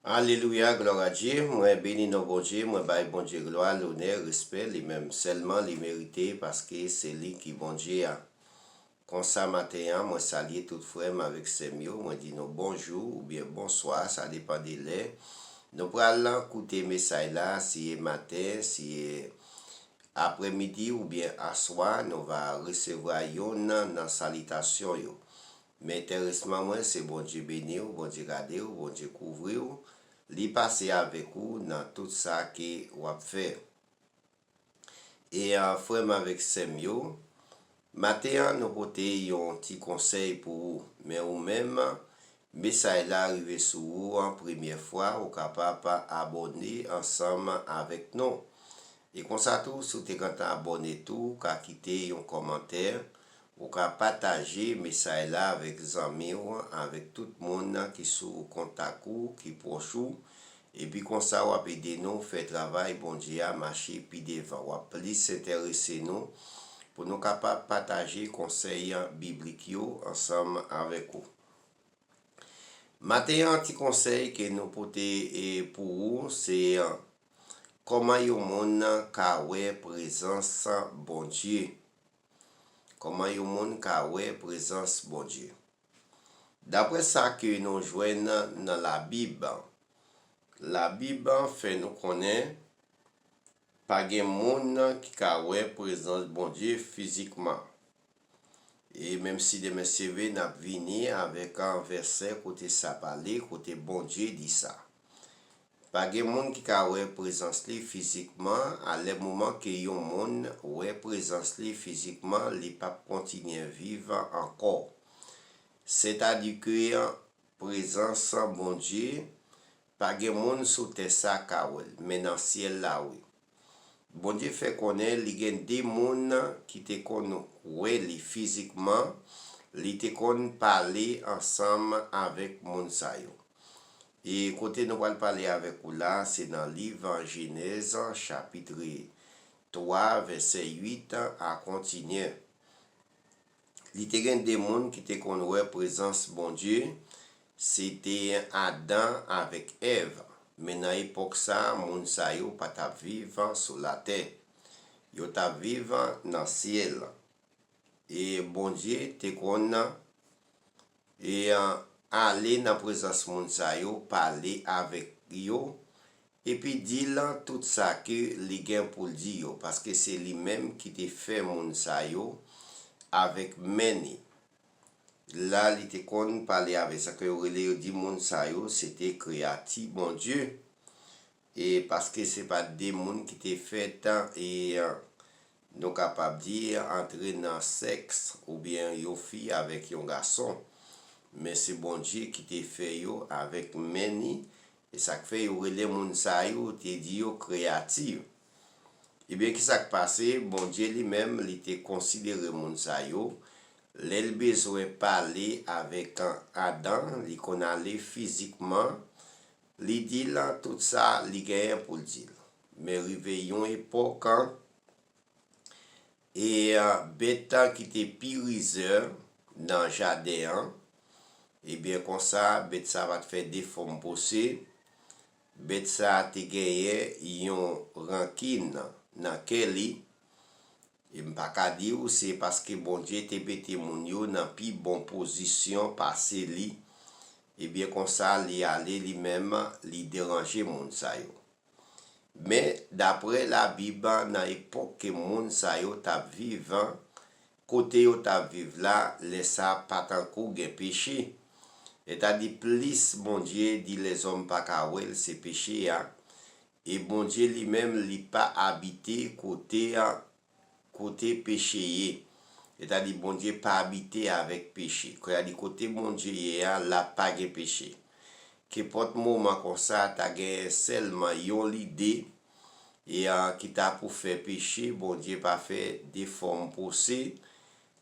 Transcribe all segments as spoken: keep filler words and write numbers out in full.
Alelouya, glwa a Dye. Mwen beni non Bondye, mwen bay Bondye glwa, lonè, respè, li menm sèlman li merite, paske se li ki Bondye a. Konsa maten an, mwen salye tout frè m avèk sè m yo, mwen di nou bonjou oubyen bonswa, sa depann de lè nou pral koute mesaj la, si e maten, si e aprèmidi oubyen aswa, nou va resevwa yonn nan salitasyon yo. Men enteresman mwen, se Bondye beni w, Bondye gade w, Bondye kouvri w, li pase avèk ou nan tout sa ke w ap fè. E a, frè m avèk sè m yo, maten an nou pote yon ti konsèy pou ou. Men ou menm, mesaj la rive sou ou an premyè fwa, ou kapab abòne ansanm avèk nou. E konsa tou, si w te gentan abòne tou, ou ka kite yon kòmantè, ou ka pataje mesaj la avèk zanmi w, avèk tout moun ki sou kontak ou, ki pwòch ou. Epi konsa, w ap ede nou fè travay Bondye a mache pi devan. W ap plis enterese nou pou nou kapab pataje konsèy biblik yo ansanm avèk ou. Maten an, ti konsèy ke nou pote e, pou ou, se e, kòman yon moun ka wè prezans Bondye. Kòman yon moun ka wè prezans Bondye. Daprè sa ke nou jwenn nan Labib, Labib fè nou konnen pa gen moun ki ka wè prezans Bondye fizikman. E menm si demen se vre, n ap vini avèk an vèsè kote sa pale, kote Bondye di sa. Pa gen moun ki ka wè prezans li fizikman, alè moman ke yon moun wè prezans li fizikman, li p ap kontinye viv ankò. Sètadi ke prezans Bondye, pa gen moun sou tè sa ka wè l, men nan syèl la, wi. Bondye fè konnen li gen de moun ki te konn wè li fizikman, li te konn pale ansanm avèk moun sa yo. E kote nou pral pale avèk ou la, se nan liv Jenèz, chapit twa, vèsè uit a kontinye. Li te gen de moun ki te konn wè prezans Bondye, se te Adan avèk Èv. Men nan epòk sa, moun sa yo pa t ap viv sou latè. Yo t ap viv nan syèl. E Bondye te konn, e, ale nan prezans moun sa yo, pale avèk yo, epi di l tout sa ke li gen pou l di yo, paske se li menm ki te fè moun sa yo avèk men ni. La, li te konn pale avèk sa ke yo rele, yo di moun sa yo, se te kreyati Bondye. E paske se pa de moun ki te fèt, e, nou kapab di, antre nan sèks oubyen yon fi avèk yon gason. Men se Bondye ki te fè yo avèk men ni. E sa k fè yo rele moun sa yo, te di yo kreyati. Ebyen, ki sa k pase? Bondye li menm, li te konsidere moun sa yo. Lè l bezwen pale avèk Adan, li konn ale fizikman, li di l tout sa li genyen pou l di l. Men rive yon epòk, e, bèt ki te pi rizè nan jaden an, ebyen, konsa, bèt sa pa t fè de fòm pose. Bèt sa te genyen yon rankin nan kè li. E m pa ka di w se paske Bondye te mete moun yo nan pi bon pozisyon pase li. Ebyen, konsa, li ale li menm, li deranje moun sa yo. Men, daprè Labib, nan epòk ke moun sa yo t ap viv, kote yo t ap viv la, lè sa pa tankou gen peche. Sètadi, plis Bondye di lèzòm pa ka wè l, se peche a. E Bondye li menm, li pa abite kote a, kote peche ye. Sètadi, Bondye pa abite avèk peche. Sètadi, kote Bondye ye a, la pa gen peche. Kenpòt moman konsa, ta gen sèlman yon lide, e, a, ki ta pou fè peche, Bondye pa fè de fòm pose,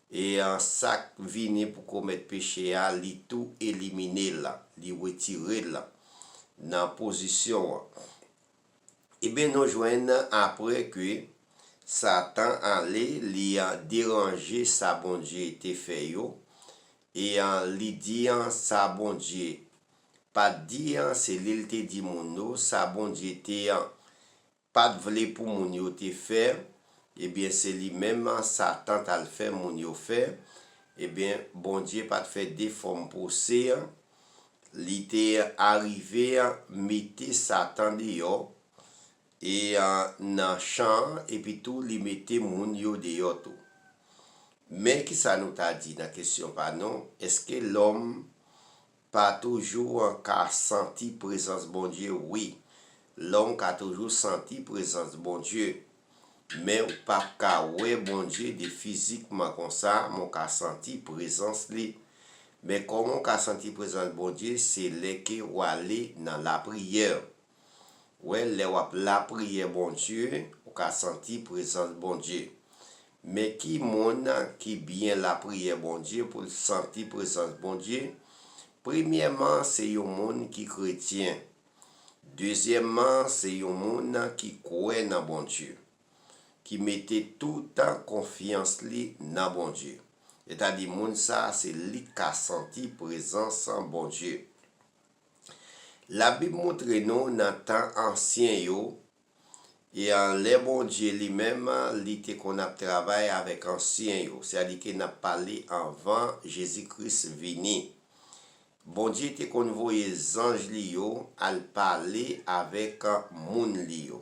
e, a, sa k vini pou komèt peche a, li tou elimine l, li retire l nan pozisyon an. Ebyen, nou jwenn apre ke Satan ale, li, a, deranje sa Bondye te fè yo, e, a, li di, a, sa Bondye pa t di se li l te di moun yo sa Bondye te pa t vle pou moun yo te fè, ebyen se li menm Satan t al fè moun yo fè, ebyen Bondye pa t fè de fòm pwose, li te arive mete Satan deyò, e nan chan an, epi tou li mete moun yo deyò tou. Men kisa nou ta di nan kesyon pa nou? Èske lòm pa toujou ka santi prezans Bondye? Wi, lòm ka toujou santi prezans Bondye. Men ou p ap ka wè Bondye de fizikman konsa, men w ka santi prezans li. Men kòman w ka santi prezans Bondye? Se lè ke w ale nan lapriyè. Wè, lè w ap lapriyè Bondye, ou ka santi prezans Bondye. Men ki moun ki byen lapriyè Bondye pou l santi prezans Bondye? Premyèman, se yon moun ki kretyen. Dezyèmman, se yon moun ki kwè nan Bondye, ki mete tout konfyans li nan Bondye. Sètadi, moun sa a, se li k ka santi prezans Bondye. Labib montre nou nan tan ansyen yo, e lè Bondye li menm, li te konn ap travay avèk ansyen yo, sètadi ke n ap pale anvan Jezi Kris vini. Bondye te konn voye zanj li yo al pale avèk moun li yo.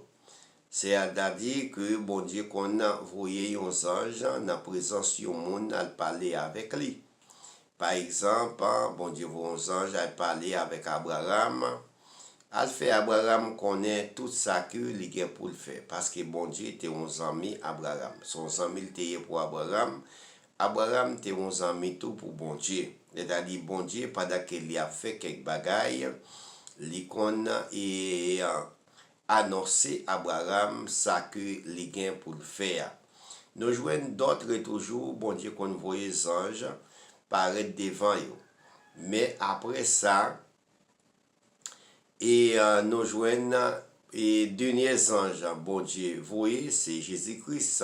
Sètadi ke Bondye konn voye yon zanj nan prezans yon moun al pale avèk li. Pa egzanp, Bondye voye yon zanj al pale avèk Abraram, al fè Abraram konnen tout sa ke li gen pou l fè, paske Bondye te yon zanmi Abraram. Se yon zanmi l te ye pou Abraram. Abraram te yon zanmi tou pou Bondye. Sètadi, Bondye, pandan ke li ap fè kèk bagay, li konn e, anonse Abraram sa ke li gen pou l fè a. Nou jwenn dòt toujou, Bondye konn voye zanj parèt devan yo. Men apre sa, e nou jwenn e dènye zanj Bondye voye, se Jezi Kris,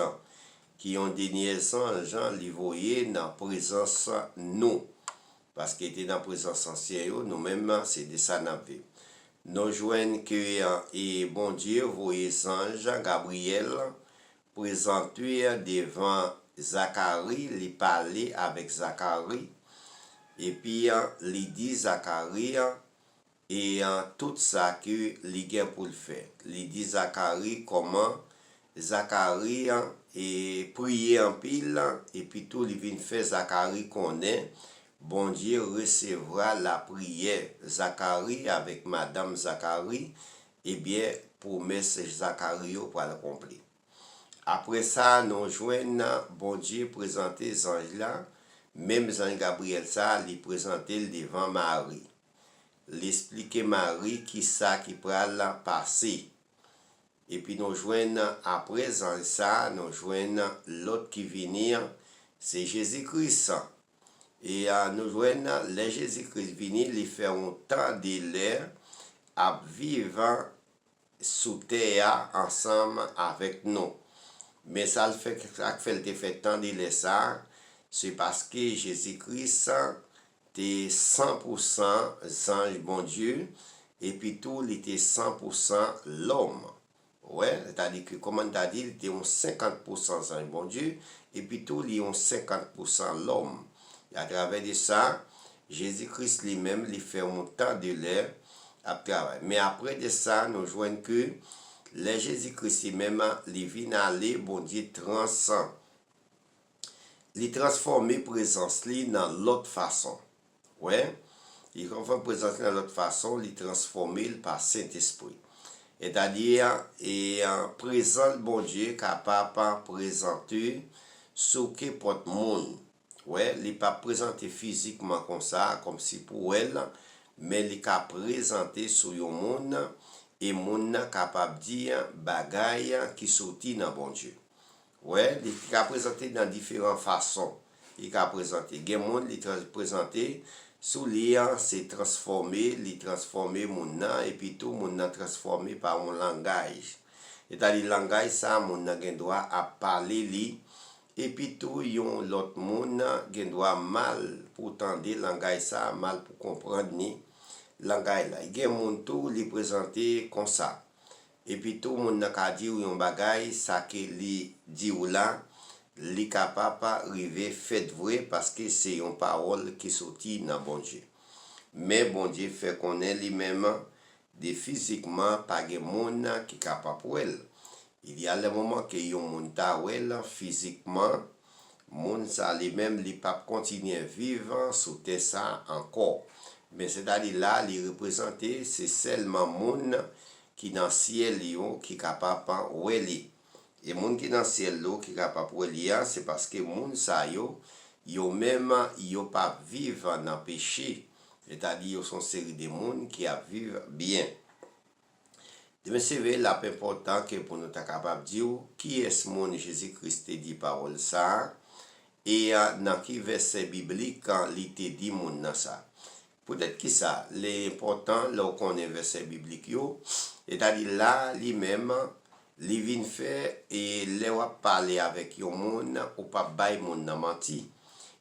ki yon dènye zanj li voye nan prezans nou. Paske te nan prezans ansyen yo, nou menm, se de sa n ap viv. Nou jwenn ke e Bondye voye zanj Gabriyèl prezante devan Zakari, li pale avèk Zakari, epi li di Zakari e tout sa ke li gen pou l fè. Li di Zakari kòman Zakari e priye anpil, epi tou li vin fè Zakari konnen Bondye resevwa lapriyè Zakari avèk madanm Zakari, ebyen, pwomès Zakari yo pral konpli. Apre sa, nou jwenn Bondye prezante zanj la, menm zanj Gabriyèl sa, li prezante l devan Mari. Li esplike Mari kisa ki pral pase. Epi nou jwenn apre zanj sa, nou jwenn lòt ki vini, se Jezi Kris. E nou jwenn lè Jezi Kris vini, li fè yon tan de lè ap viv sou tè a ansanm avèk nou. Men sa l fè, sa k fè l te fè tan de lè sa, se paske Jezi Kris te san pou san zanj Bondye, epi tou li te san pou san lòm. Wè, sètadi ke, kòman n ta di, li te yon senkant pou san zanj Bondye, epi tou li yon senkant pou san lòm. E atravè de sa, Jezi Kris li menm, li fè yon tan de lè ap travay. Men apre de sa, nou jwenn ke lè Jezi Kris li menm, li vin ale, Bondye trans, li transfòme prezans li nan lòt fason. Wè, li transfòme prezans li nan lòt fason, li transfòme l pa Sentespri. Sètadi, e, prezans Bondye kapab prezante sou kenpòt moun. Wè, li pa prezante fizikman konsa, kòmsi pou wè l, men li ka prezante sou yon moun, e moun nan kapab di bagay ki soti nan Bondye. Wè, li ka prezante nan diferan fason. Li ka prezante. Gen moun, li tra-, prezante sou li an, se transfòme, li transfòme moun nan, epi tou moun nan transfòme pa yon langaj. Sètadi langaj sa, moun nan gen dwa ap pale li, epi tou yon lòt moun gen dwa mal pou tande langaj sa, mal pou konprann li. langay la. Gen moun tou, li prezante konsa. Epi tou, moun nan ka di w yon bagay, sa ke li di w la, li kapab rive fèt vre, paske se yon pawòl ki soti nan Bondye. Men Bondye fè konnen li menm de fizikman pa gen moun ki kapab wè l. Il y a le moman ke yon moun ta wè l fizikman, moun sa li menm li p ap kontinye viv sou tè sa ankò. Men sètadi la, li reprezante se sèlman moun ki nan syèl yo ki kapab wè li. E moun ki nan syèl yo ki kapab wè li a, se paske moun sa yo, yo menm, yo p ap viv nan peche. Sètadi yo se yon seri de moun ki ap viv byen. Demen se vre, l ap enpòtan ke pou nou ta kapab di w kiyès moun Jezi Kris te di pawòl sa a, e a, nan ki vèsè biblik a, li te di moun nan sa. Poutèt ki sa, li enpòtan lè w konnen vèsè biblik yo, sètadi la, li menm, li vin fè, e lè w ap pale avèk yon moun, ou p ap bay moun nan manti.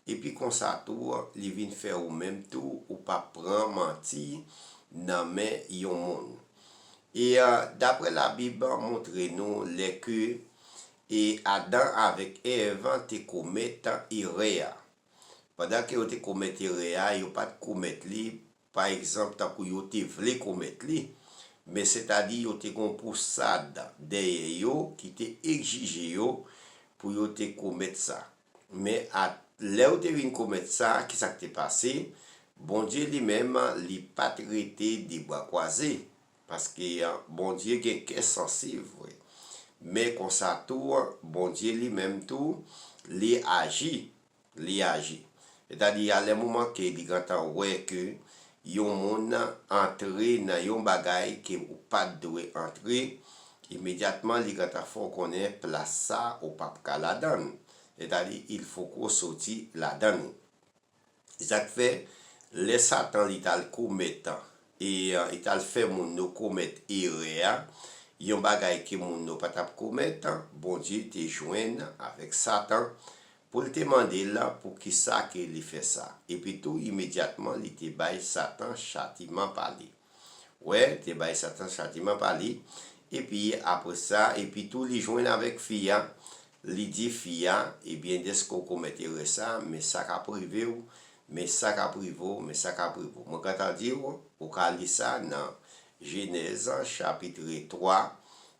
Epi konsa tou, li vin fè ou menm tou, ou p ap pran manti nan men yon moun. E a, daprè Labib, montre nou lè ke e Adan avèk Èv te komèt erè a. Pandan ke yo te komèt erè a, yo pa t komèt li, pa egzanp, tankou yo te vle komèt li, men sètadi yo te gen yon pousad dèyè yo ki te egzije yo pou yo te komèt sa. Men a, lè yo te vin komèt sa, ki sa k te pase? Bondye li menm, li pa t rete de bra kwaze, paske a, Bondye gen kè sansib vre. Men konsa tou, Bondye li menm tou, li aji, li aji. Sètadi, a lè moman ke li gentan wè ke yon moun antre nan yon bagay ke ou pa t dwe antre, imedyatman li gentan fè w konnen plas sa ou p ap ka ladan l. Sètadi, il faut que w soti ladan l. Se sa k fè, lè Satan li t al komèt, e, e t al fè moun yo komèt erè a, yon bagay ke moun yo pa t ap komèt, Bondye te jwenn avèk Satan pou l te mande l poukisa ke li fè sa. Epi tou, imedyatman, li te bay Satan chatiman pa li. Wè, te bay Satan chatiman pa li. Epi, apre sa, epi tou, li jwenn avèk fi a, li di fi a, ebyen, dèske w komèt erè sa, men sa k ap rive w, men sa k ap rive w, men sa k ap rive w. Mwen gentan di w, ou ka li sa nan Jenèz, chapit twa,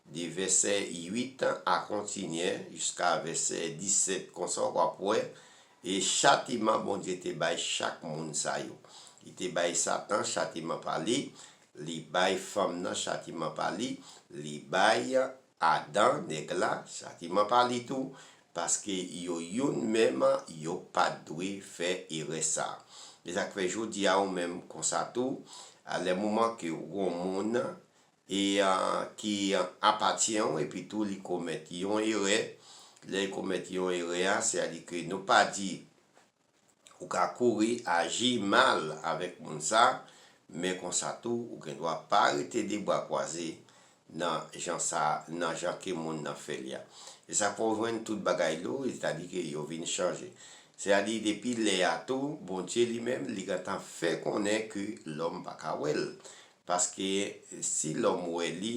de vèsè uit a kontinye jiska vèsè disèt, konsa w ap wè, e chatiman Bondye te bay chak moun sa yo. Li te bay Satan chatiman pa li, li bay fanm nan chatiman pa li, li bay Adan, nèg la, chatiman pa li tou, paske yo youn menm, yo pa t dwe fè erè sa. E sa k fè jodi a ou menm konsa tou, a lè moman ke w gon moun, e, a, ki apatyen w, epi tou li komèt yon erè, lè li komèt yon erè a, sètadi ke nou pa di ou ka kouri aji mal avèk moun sa, men konsa tou, ou gen dwa pa rete de bra kwaze nan jan sa, nan jan ke moun nan fè li a. E sa fè w jwenn tout bagay lou, sètadi ke yo vin chanje. Sètadi depi lè a tou, Bondye li menm, li gentan fè konnen ke lòm pa ka wè l. Paske si lòm wè li,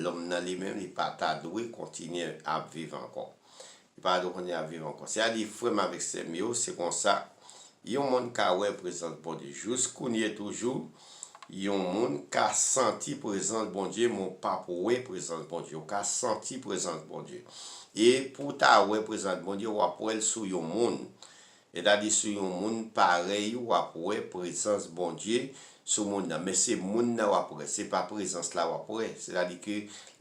lòm nan li menm, li pa ta dwe kontinye ap viv ankò. Li pa dwe kontinye ap viv ankò. Sètadi, frè m avèk sè m yo, se konsa, yon moun ka wè prezans Bondye. Jis kounye toujou, yon moun ka santi prezans Bondye, men w p ap wè prezans Bondye. Ou ka santi prezans Bondye. E pou w ta wè prezans Bondye, w ap wè l sou yon moun. Sètadi, sou yon moun parèy ou, w ap wè prezans Bondye sou moun nan. Men se moun nan w ap wè, se pa prezans la w ap wè. Sètadi ke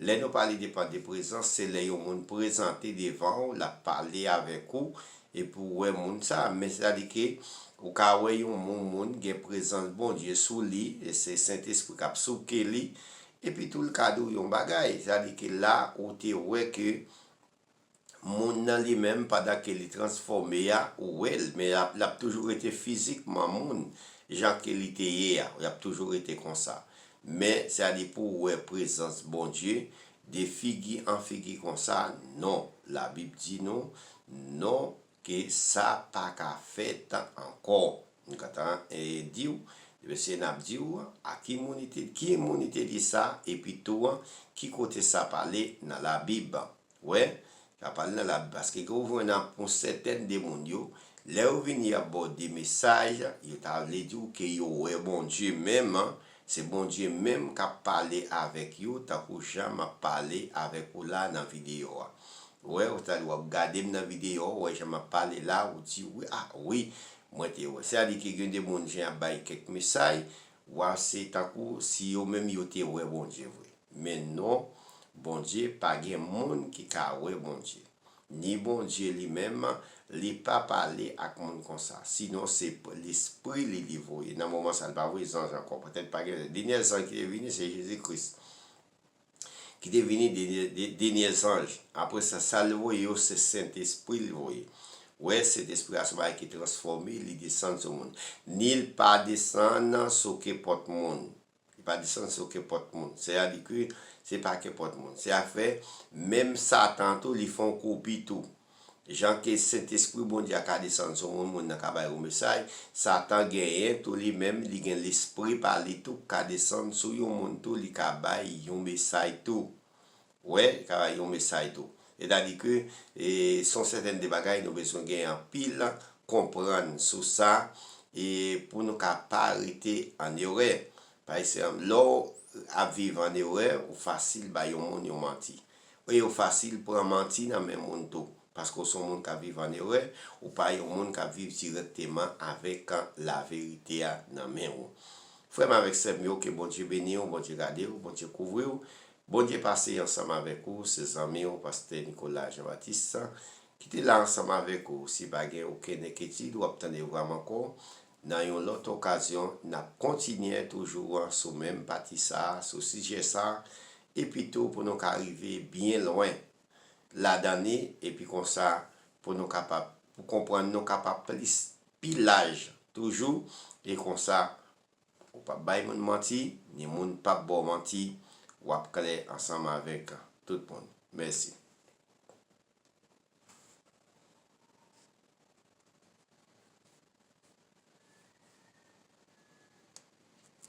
lè nou pale de, de prezans, se lè yon moun prezante devan w, l ap pale avèk ou, epi w wè moun sa. Men sètadi ke ou ka wè yon moun, moun gen prezans Bondye sou li, e se Sentespri k ap souke li, epi tou l ka di w yon bagay. Sètadi ke la, ou te wè ke moun nan li menm, pandan ke li transfòme a, ou wè l, men l ap, l ap toujou rete fizikman moun, jan ke li te ye a, l ap toujou rete konsa. Men, sètadi pou w wè prezans Bondye, de figi an figi konsa, non. Labib di nou, non, ke sa pa ka fèt ankò. M gentan, e, di w, Mesye, n ap di w a ki moun li te, ki moun li te di sa, epi tou, ki kote sa pale nan Labib. Wè, sa pale nan Labib, paske ke ou jwenn yon sètèn de moun yo, lè yo vini y ap ba w de mesaj, yo ta vle di w ke yo wè Bondye menm, se Bondye menm k ap pale avèk yo, tankou jan m ap pale avèk ou la nan videyo a. Wè, ou ta di w ap gade m nan videyo a, ou wè jan m ap pale la, ou di, wi, a, wi, mwen te wè. Sètadi ke gen de moun jan y ap bay kèk mesaj, w a se tankou si yo menm yo te wè Bondye vre. Men non, Bondye, pa gen moun ki ka wè Bondye. Ni Bondye li menm, li pa pale ak moun konsa. Sinon, se p-, lespri li, li voye. Nan moman sa, li pa voye zanj ankò. Petèt pa gen, dènye zanj ki te vini, se Jezi Kris. Ki te vini dènye, dè-, dènye zanj. Apre sa, sa l voye yo, se Sentespri l voye. Wè, Sentespri a se yon bagay ki transfòme, li desann sou moun. Ni l pa desann sou kenpòt moun. Li pa desann sou kenpòt moun. Sètadi ke se pa kenpòt moun. Se afè, menm Satan tou, li fè yon kopi tou. Jan ke Sentespri Bondye a ka desann sou yon moun, moun nan ka bay yon mesaj, Satan genyen tou li menm, li gen lespri pa li tou k ka desann sou yon moun tou, li ka bay yon mesaj tou. Wè, li ka bay yon mesaj tou. Sètadi ke, e, se yon sètèn de bagay nou bezwen gen anpil konprann sou sa, e, pou nou ka pa rete an erè. Pa egzanp, lè w ap viv an erè, ou fasil bay yon moun yon manti. E ou fasil pran manti nan men moun tou. Paske w se yon moun k ap viv an erè, ou pa yon moun k ap viv dirèkteman avèk laverite a nan men w. Frè m avèk sè m yo, ke Bondye beni w, Bondye gade w, Bondye kouvri w. Bondye pase ansanm avèk ou, se zanmi w, pastè Nicolas Jean Baptiste, ki te la ansanm avèk ou. Si pa gen okenn enkyetid, w ap tande vwa m ankò. Nan yon lòt okazyon, n ap kontinye toujou sou menm pati sa, sou sijè sa, epi tou pou nou ka rive byen lwen ladan li, epi konsa pou nou kapab, pou konprann nou kapab plis, pi laj toujou, e konsa, ou p ap bay moun manti, ni moun p ap ba w manti, w ap klè ansanm avèk tout moun. Mèsi.